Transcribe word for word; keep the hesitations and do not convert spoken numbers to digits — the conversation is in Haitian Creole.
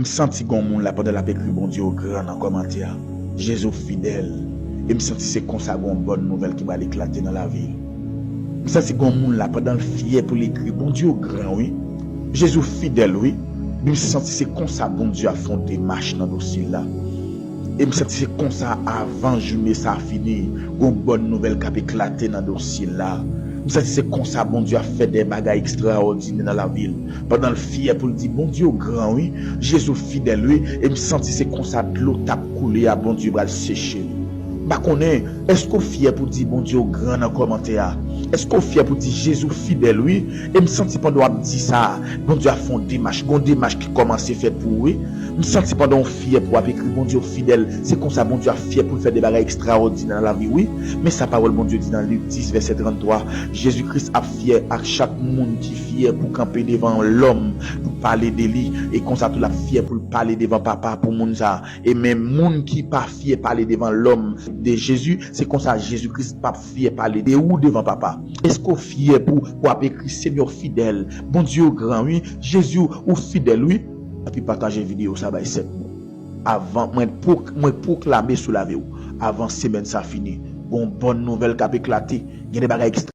M santi gon moun la pandan l ap ekri Bondye w gran nan kòmantè a. Jezi w fidèl. E m santi se konsa gon bòn nouvèl ki pral eklate nan lavi l. M santi gon moun la pandan l fyè pou l ekri Bondye w gran wi. Jezi w fidèl wi. Epi m santi se konsa Bondye ap fè yon demach nan dosye l la. E m santi se konsa avan jounen sa fini, gon bòn nouvèl k ap eklate nan dosye l la. M santi se konsa Bondye ap fè de bagay ekstraòdinè nan lavi l. Pandan l fyè pou l di Bondye w gran wi, Jezi w fidèl wi, e m santi se konsa dlo t ap koule a Bondye pral seche l. M pa konnen, èske w fyè pou di Bondye w gran nan kòmantè a? Èske w fyè pou di Jezi w fidèl wi? E m santi pandan w ap di sa, Bondye ap fè yon demach, gon demach ki kòmanse fèt pou ou wi. M santi pandan w fyè pou w ap ekri Bondye w fidèl, se konsa Bondye ap fyè pou l fè de bagay ekstraòdinè nan lavi w wi. Men sa pawòl Bondye di nan Lik dis vèsè tranntwa, Jezi Kris ap fyè ak chak moun ki fyè pou kanpe devan lòm pou pale de li, e konsa tou l ap fyè pou l pale devan Papa pou moun sa. E men moun ki pa fyè pale devan lòm de Jezi, se konsa Jezi Kris p ap fyè pale de ou devan Papa. Èske w fyè pou w ap ekri Senyè w fidèl, Bondye w gran wi, Jezi w fidèl wi? Epi pataje videyo sa bay sèt moun. Avan mwen pwok- mwen pwoklame sou lavi w, avan semèn sa fini, gon bòn nouvèl k ap eklate. Gen de bagay ekstra